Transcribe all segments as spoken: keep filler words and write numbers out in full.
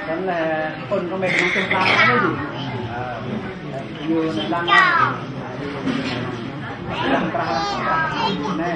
Kan là pun kami dengan tempat apa tu? Yu lang lang terang. Nè.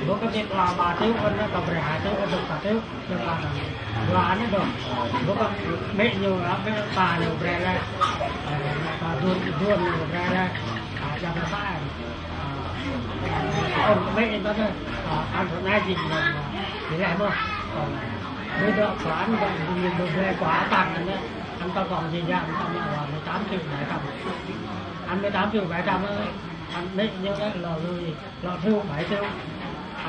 Bố có biết là ba triệu con nó, có phải hai triệu con được ba triệu. Bla nê dŏng, bố kơ mê̆ ñu, a, mê̆ pa ñu bre lĕ, a, pa duôn, duôn ñu bre lĕ, a, jăm lĕ sa, a, kon mê̆ ntơm nê, a, ăn thŭn nai jêng, a, jêng lĕ mơh, a, mê̆ dŏng, pa ăn dŏng, ñu bre kua tăng nê, ăn tơ kŏng jêng jăm, ăn mười tám triệu bảy trăm, ăn mười tám triệu bảy trăm, ăn mê̆ ñu lĕ lơ lui. Lọ triệu, bảy triệu.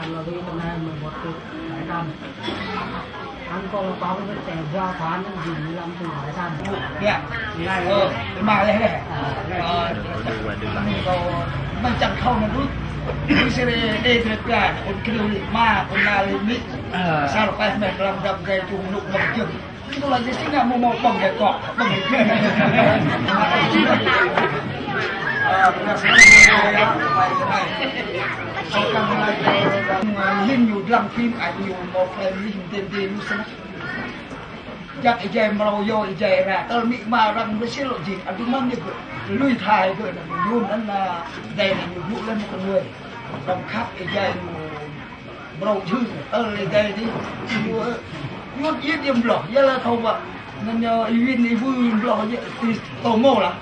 Ăn lọ lui tơ nê mười một triệu bảy trăm. Ăn kơ lọ bông nê, tê ba khoản nê, jêng mười lăm triệu bảy trăm. Dạ. Ờ, mà đây, đây. Ờ, mình chẳng không mà đút. Đút xe đây, đây, đây, đây, con kêu đi, mà con nào đi, đi. Ờ. Sao là phải mẹ làm đập gầy chung nụ mọc chừng. Itulah di sini mau, mau bang ya kok. Bang ya. Hin ñu dlăng phim, ai ñu mau phim hin tên tên lu sân. Jăk ijai mrâu yo ijai ra. Tơl mĭ ma răng Brazil lŏ jêng. Aduh mâm ya gơ. Lui thai gơ. Nhun năn na. Dei na ñu dlŭ lăn một người. Răng khăp ijai ñu. Mrâu jư, ơ, lê dei dih. Yuôn iêt yơh mbloh, yơh lah thâu bă. Năn yơh i win i vư mbloh yơh, ti tô mâu lah.